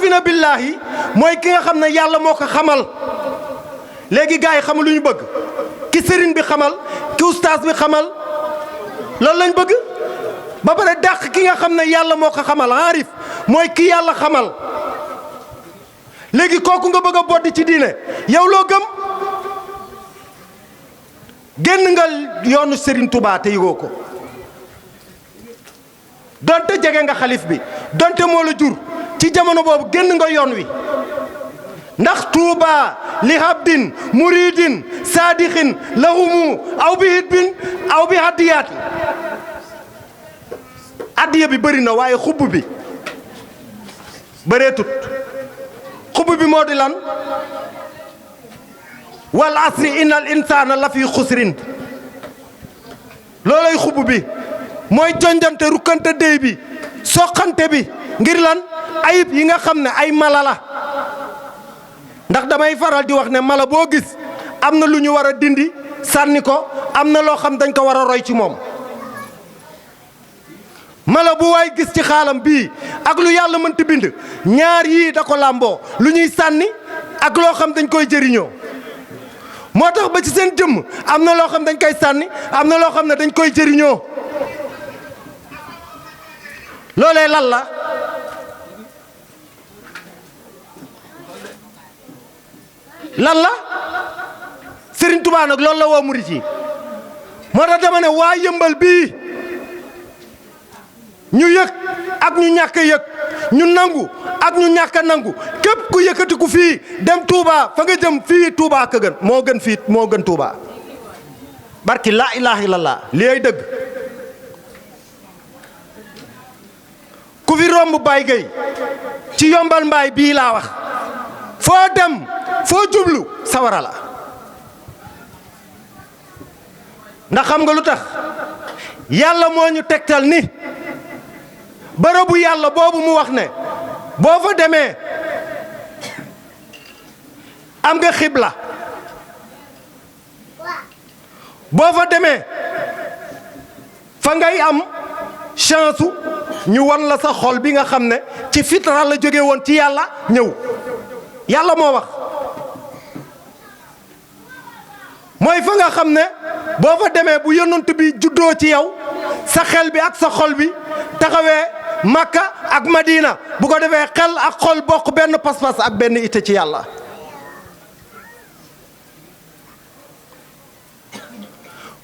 arifina billahi mooy ki nga xam ne yàlla moo ko xamal léegi gars yi xamul lu ñu bëgg ki sëriñ bi xamal ki ustaas bi xamal loolu lañ bëgg ba pare dàq ki nga xam ne yàlla moo ko xamal arif mooy ki yàlla xamal léegi kooku nga bëgg a boddi ci diine yow loo gëm génn nga yoonu Serigne Touba te yëgoo ko donte jege nga xalif bi donte moo la jur ci jamono boobu génn nga yoon wi ndax Touba li habdin muridin saadixin lahumu aw bi hitbin aw bi hadiyaati addiya bi bëri na waaye xubb bi bëreetut xubb bi moo di lan wal asri innal insana la fi xusrin loolay xubb bi mooy jonjante rukkante déy bi soqante bi ngir lan ayib yi nga xam ne ay mala la ndax damay faral di wax ne mala boo gis am na lu ñu war a dindi sànni ko am na loo xam dañ ko war a roy ci moom mala bu waay gis ci xaalam bii ak lu yàlla mënti bind ñaar yii da ko làmboo lu ñuy sànni ak loo xam dañ koy jëriñoo moo tax ba ci seen jëmm am na loo xam dañ koy sànni am na loo xam ne dañ koy jëriñoo loolee lan la lan la Serigne Touba nag loolu la woo murit yi moo tax dama ne waa yëmbal bii ñu yëg ak ñu ñàkk a yëg ñu nangu ak ñu ñàkk a nangu képp ku yëkkati ku fii dem Touba fa nga jëm fii Touba ka gën moo gën fii moo gën Touba barki laa ilaaha illallah li ay dëgg ku fi romb Baye Gueye ci yombal mbaay bii laa wax foo dem foo jublu sawara la ndax xam nga lu tax yàlla moo ñu tegtal ni bërëbu yàlla boobu mu wax ne boo fa demee am nga xibla boo fa demee fa ngay am chance ñu wan la sa xol bi nga xam ne ci fitra la jóge woon ci yàlla ñëw yàlla moo wax mooy fa nga xam ne boo fa demee bu yonent bi juddoo ci yow sa xel bi ak sa xol bi taxawee Makka ak Madina bu ko defee xel ak xol bokk benn pas-pas ak benn ite ci yàlla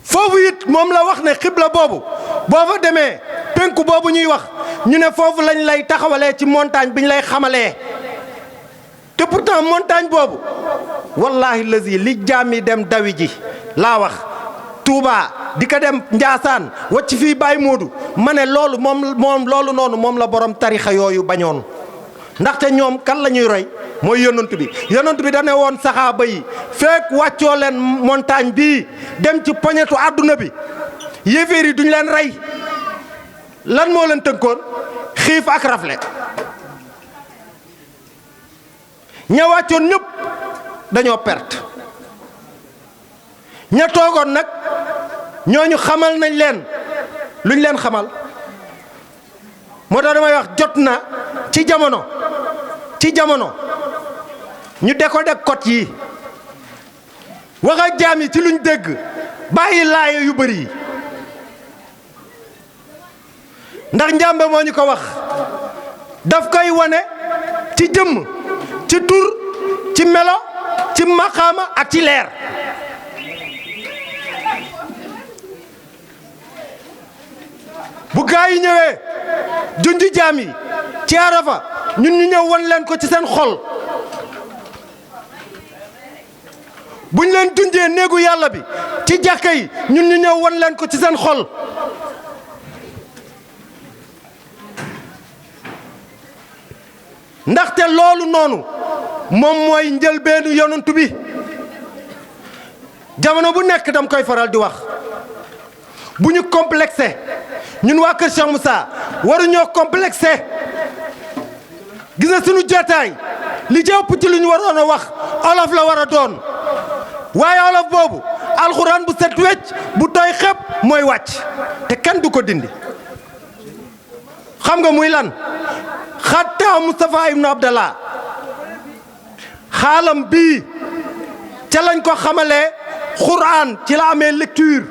foofu it moom la wax ne xibla boobu boo fa demee penku boobu ñuy wax ñu ne foofu lañ lay taxawalee ci montagne bi ñu lay xamalee te pourtant montagne boobu wallahi lazi li jaam yi dem dawi ji laa wax Touba di ko dem Njaasaan wacc fii Baye Modou ma ne loolu moom loolu noonu moom la borom tarixa yooyu bañoon ndaxte ñoom kan la ñuy roy mooy yonent bi da ne woon saxaaba yi fekk wàccoo leen montagne bii dem ci poñetu àdduna bi yéeféer yi duñ leen rey lan moo leen tënkoon xiif ak rafle ña wàccoon ñëpp dañoo perte ña toogoon nag ñooñu xamal nañ leen luñ leen xamal moo tax damay wax jot na ci jamono ñu décoder code yi wax ak jaam yi ci luñ dégg bàyyi laaya yu bëri yi ndax njàmbe moo ñu ko wax daf koy wane ci jëmm ci tur ci melo ci maqaama ak ci leer bu gaa yi ñëwee junju jaam yi ci Arafa ñun ñu ñëw wan leen ko ci seen xol buñ leen junjee néegu yàlla bi ci jàkka yi ñun ñu ñëw wan leen ko ci seen xol ndaxte loolu noonu moom mooy njëlbeenu yonent bi jamono bu nekk dam koy faral di wax bu ñu complexé ñun waa Kër Cheikh Moussa waruñoo complexé gis nga sunu jotaay li jëpp ci lu ñu waroon a wax olof la war a doon waaye olof boobu alxuraan bu set wecc bu tooy xepp mooy wàcc te kenn du ko dindi xam nga muy lan xatta Moustapha ibnu Abdallah xaalam bii ca lañ ko xamalee Qur'an ci la amee lecture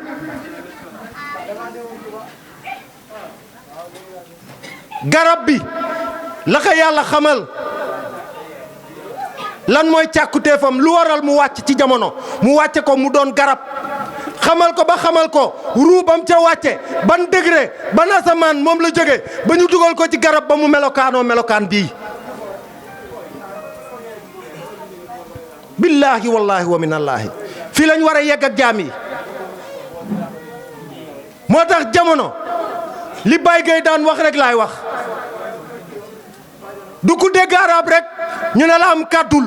garab bi la ko yàlla xamal lan mooy càkkutéefam lu waral mu wàcc ci jamono mu wàcce ko mu doon garab xamal ko ba xamal ko ruubam ca wàcce ban degré ban asamaan moom la jóge ba ñu dugal ko ci garab ba mu melokaanoo melokaan bii billaahi wallaahi wa minallaahi fii lañ war a yegg ak jaam yi moo tax jamono li Baye Gueye daan wax rek laay wax du ku dégg arab rek ñu ne la am kàddul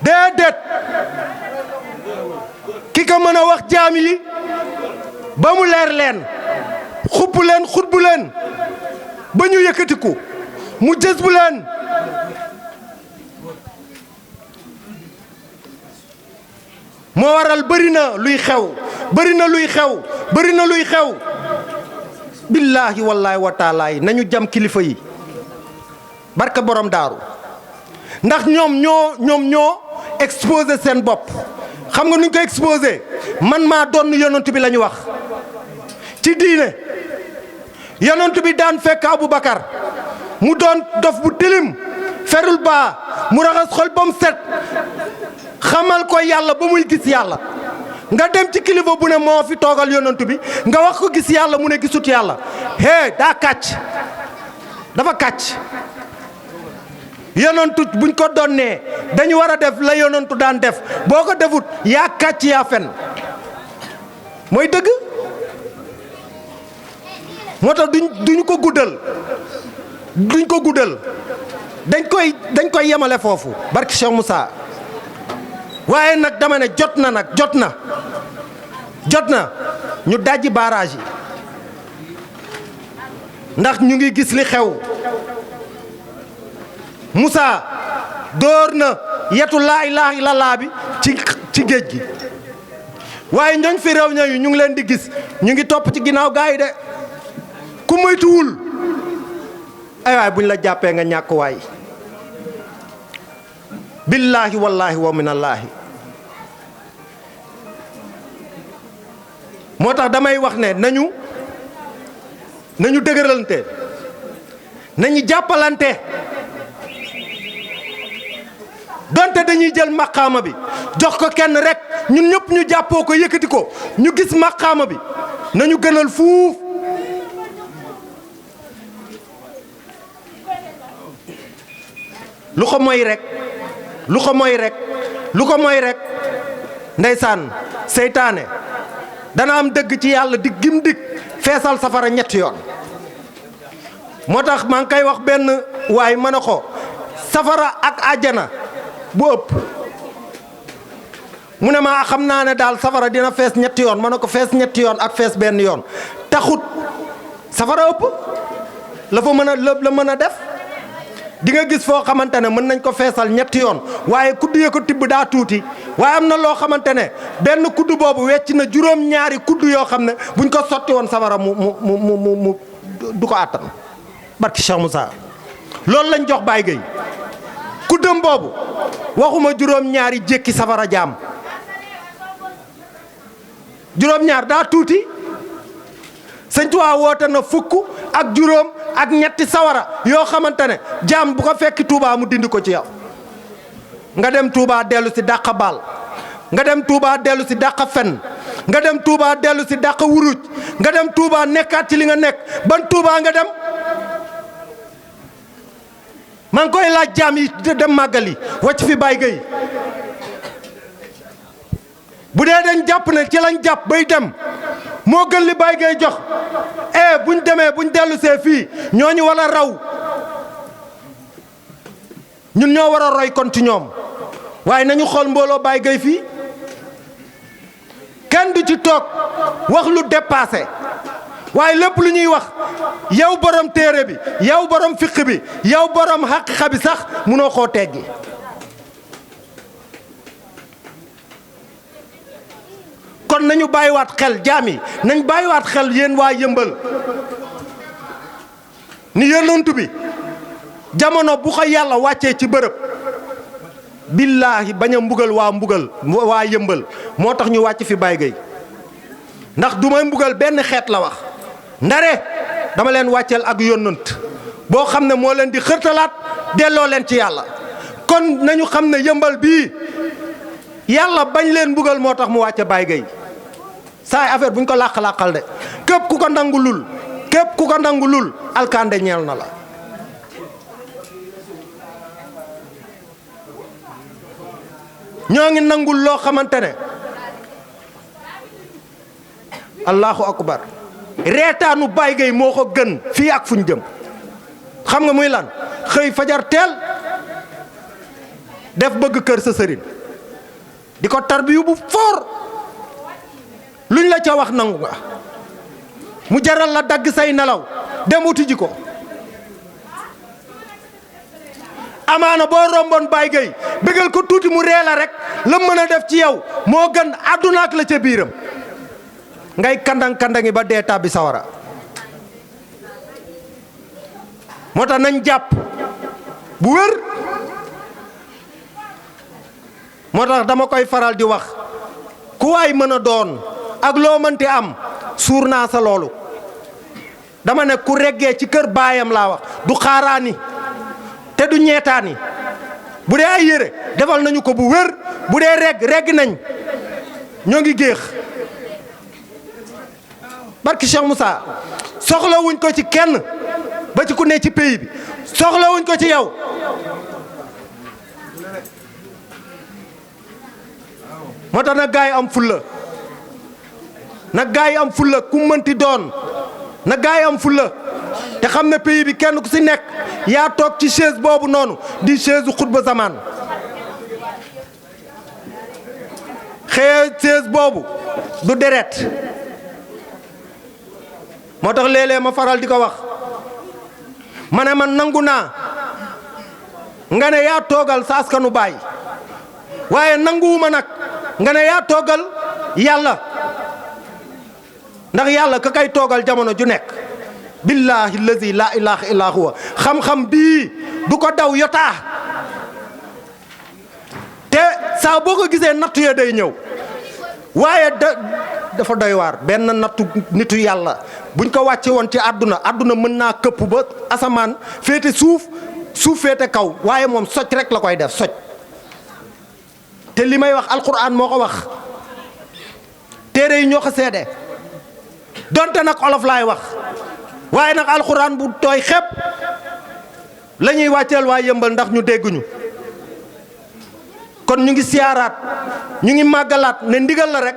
déedéet ki ko mën a wax jaam yi ba mu leer leen xupp leen xutbu leen ba ñu yëkkatiku mu jës bu leen moo waral bëri na luy xew bëri na luy xew bëri na luy xew billaahi wallaahi wa taala yi nañu jam kilifa yi barka borom daaru ndax ñoom ñoo exposé seen bopp xam nga nuñ ko exposé man maa doon yonent bi la ñu wax ci diine yonent bi daan fekk Aboubacar mu doon dof bu tilim ferul baa mu raxas xol ba mu set xamal ko yàlla ba muy gis yàlla nga dem ci kilifa bu ne moo fi toogal yonent bi nga wax ko gis yàlla mu ne gisut yàlla daa kàcc dafa kàcc yonentu buñ ko donnee dañu war a def la yonentu daan def boo ko defut yaa kàcc yaa fen mooy dëgg moo tax duñu ko guddal dañ koy yemale foofu barki Cheikh Moussa waaye nag dama ne jot na ñu dajji barrage yi ndax ñu ngi gis li xew Moussa dóor na yetu laa ilaaha illallaah bi ci géej gi waaye ñooñ fi réew ñayu ñu ngi leen di gis ñu ngi topp ci ginnaaw gaa yi de ku moytuwul ay waay buñ la jàppee nga ñàkk waay billaahi wallaahi wa minallaahi moo tax damay wax ne nañu dëgëralante nañu jàppalante donte dañuy jël maqaama bi jox ko kenn rek ñun ñëpp ñu jàppoo ko yëkkati ko ñu gis maqaama bi nañu gënal fuuf lu ko moy rek ndeysaan seytaane dana am dëgg ci yàlla dig gim dig feesal safara ñetti yoon moo tax maa ngi koy wax benn waay mën a ko safara ak àjjana bu ëpp mu ne ma xam naa ne daal safara dina fees ñetti yoon ma ne ko fees ñetti yoon ak fees benn yoon taxut safara ëpp la fa mën a def di nga gis foo xamante ne mën nañ ko feesal ñetti yoon waaye kudd ya ko tibb daa tuuti waaye am na loo xamante ne benn kudd boobu wecc na juróom-ñaari kudd yoo xam ne buñ ko sotti woon safara mu du ko àttan barki Cheikh Moussa loolu lañ jox Baye Gueye kuddam boobu waxuma juróom-ñaari jékki safara jaam juróom-ñaar daa tuuti Sëñ Tuubaa woote na fukk ak juróom ak ñetti sawara yoo xamante ne jaam bu ko fekki Touba mu dindi ko ci yow nga dem Touba dellu si dàq baal nga dem Touba dellu si dàq fenn nga dem Touba dellu si dàq wuruj nga dem Touba nekkaat ci li nga nekk ban Touba nga dem maa ngi koy laaj jaam yi dem màggal yi wàcc fi Baye Gueye bu dee dañ jàpp ne ci lañ jàpp bay dem moo gën li Baye Gueye jox buñ demee buñ dellu see fii ñooñu war a raw ñun ñoo war a roy kon ci ñoom waaye nañu xool mbooloo Baye Gueye fii kenn du ci toog wax lu dépassé waaye lépp lu ñuy wax yow borom téere bi yow borom fiq bi yow borom xaqiqa bi sax munoo koo teggi kon nañu bàyyiwaat xel jaam yi nañ bàyyiwaat xel yéen waa Yeumbeul ni yonent bi jamono bu ko yàlla wàccee ci bërëb billaahi bañ a mbugal waa yëmbal moo tax ñu wàcc fi Baye Gueye ndax du may mbugal benn xeet la wax ndare dama leen wàcceel ak yónnant boo xam ne moo leen di xërtalaat delloo leen ci yàlla kon nañu xam ne yëmbal bii yàlla bañ leen mbugal moo tax mu wàcce Baye Gueye saay affaire buñ ko làq-làqal de képp ku ko nangu lul alkande ñeel na la ñoo ngi nangul loo xamante ne allahu akbar reetaanu Baye Gueye moo ko gën fii ak fuñ jëm xam nga muy lan xëy fajar teel def bëgg kër sa sëriñ di ko tarbiyu bu foor luñ la ca wax nangu nga mu jaral la dagg say nelaw dem uti ji ko amaana boo romboon Baye Gueye bëggal ko tuuti mu ree la rek la mën a def ci yow moo gën àdduna ak la ca biiram ngay kandang-kandangi ba dee tàbbi sawara moo tax nañ jàpp bu wér moo tax dama koy faral di wax ku waay mën a doon ak loo mënti am suur naa sa loolu dama ne ku reggee ci kër baayam laa wax du xaaraani te du ñeetaani bu dee ay yére defal nañu ko bu wér bu dee regg nañ ñoo ngi géex barki Cheikh Moussa soxlawuñ ko ci kenn ba ci ku ne ci pays bi soxlawuñ ko ci yow moo tax nag gaa yi am fulla nag gaa yi am fulla ku mënti doon na gaa yi am fulla te xam ne pays bi kenn ku si nekk yaa toog ci chaise boobu noonu di chaise xutba zamaan chaise boobu du deret moo tax léeg-léeg ma faral di ko wax ma ne man nangu naa nga ne yaa toogal sa askanu baay waaye nanguwuma nag nga ne yaa toogal yàlla ndax yàlla ka kay toogal jamono ju nekk billahi lazi la ilaha illa huwa xam-xam bii du ko daw yotaa te saa boo ko gisee nattu ya day ñëw waaye dafa doy waar benn nattu nitu yàlla buñ ko wàcce woon ci àdduna mën naa këpp ba asamaan féete suuf féete kaw waaye moom socc rek la koy def socc te li may wax alquran moo ko wax téere yi ñoo ko seede donte nag olof laay wax waaye nag alxuraan bu tooy xepp la ñuy wàcceel waa yëmbal ndax ñu dégguñu kon ñu ngi siyaaraat ñu ngi màggalaat ne ndigal la rek